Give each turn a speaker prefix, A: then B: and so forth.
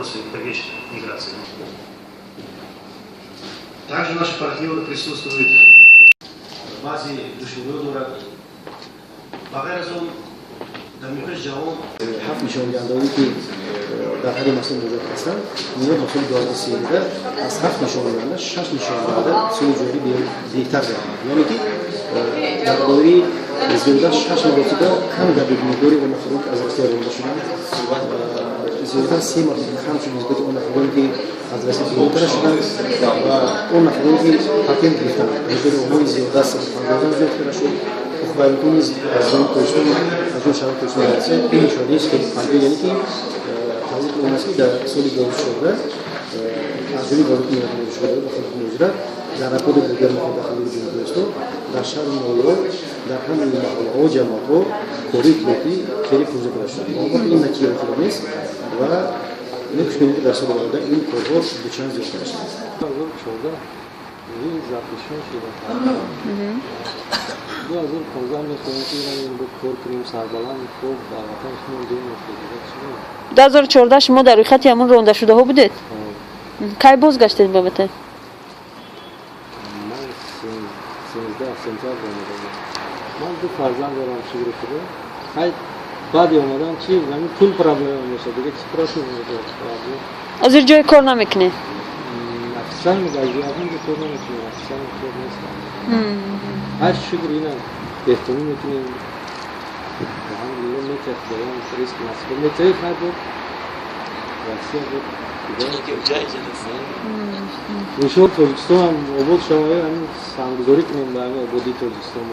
A: удовольствие, привлечь миграцию. Также наши партнеры присутствуют. Баъзе душвориҳо дорад. Ба ғайр аз он, дар миқёси ҷаҳон
B: ҳафт нишондиҳандаҳое, ки дар ҳалли масъала муроҷиат ҳастанд, меёр ба соли 2013 аз ҳафт нишондиҳанда шаш нишондиҳанда соли ҷорӣ беҳтар гардид, яъне ки дар доираи зиёда шаш маротиба кам гардид миқдори он нафарон, ки аз Россия ронда шуданд, зиёда се маротиба кам шуд нисбати он нафароне, ки аз Россия берунтара шуданд, ва он нафароне, ки патент гирифтанд, миқдори онҳо зиёда аз 150 зиёд карда шуд. Ҳуқуқвайронкунӣ низ аз ҷониби Тоҷикистон, аз ҷониби шаҳри Тоҷикистон ва Россия ин нишондиҳист хеле панҷоҳ, яъне ки таздиқи он аст, ки дар соли 2014 аз ҷониби Вазорати меҳнат ва хидмати муҳоҷират дар рапорти дигар дахлии Ҷумҳурии Тоҷикистон дар шаҳру ноҳияҳо, дар ҳамаи маҳаллаҳо, ҷамоатҳо кори иттилоотӣ хеле пурзӯр карда шуд. Албатта, ин натиҷаи хуб нест ва мекӯшем, ки дар соли оянда ин корҳо дучанд зиёд карда шавад.
C: 2014 запрещен шуда, 2015 мехоҳем, ки бо кор кунем, сарбаланд, хуб ба ватани худмон дем.
D: 2014 шумо дар рӯйхати ҳамон рондашудаҳо будед? Кай бозгаштед ба ватан?
C: Ман 13 сентябр омадам. Ман ду фарзанд дорам, шукри Худо. Хай, баъди омадан чи, ҳамин пул проблема мешад, дига чи проблема мешад?
D: Ҳозир ҷои кор намекунед?
C: Официально ягон ҷо кор намекунем, официально кор нестам. Ҳар шукр, ина беҳтарӣ мекунем, алҳамдулилла, метиҳад Худованд ризқ, насиб метиҳад. Хай, буд Россия, буд. Иншоалло, Тоҷикистонам обод шавад, ҳамин саҳмгузорӣ кунем ба ҳамин ободии Тоҷикистон.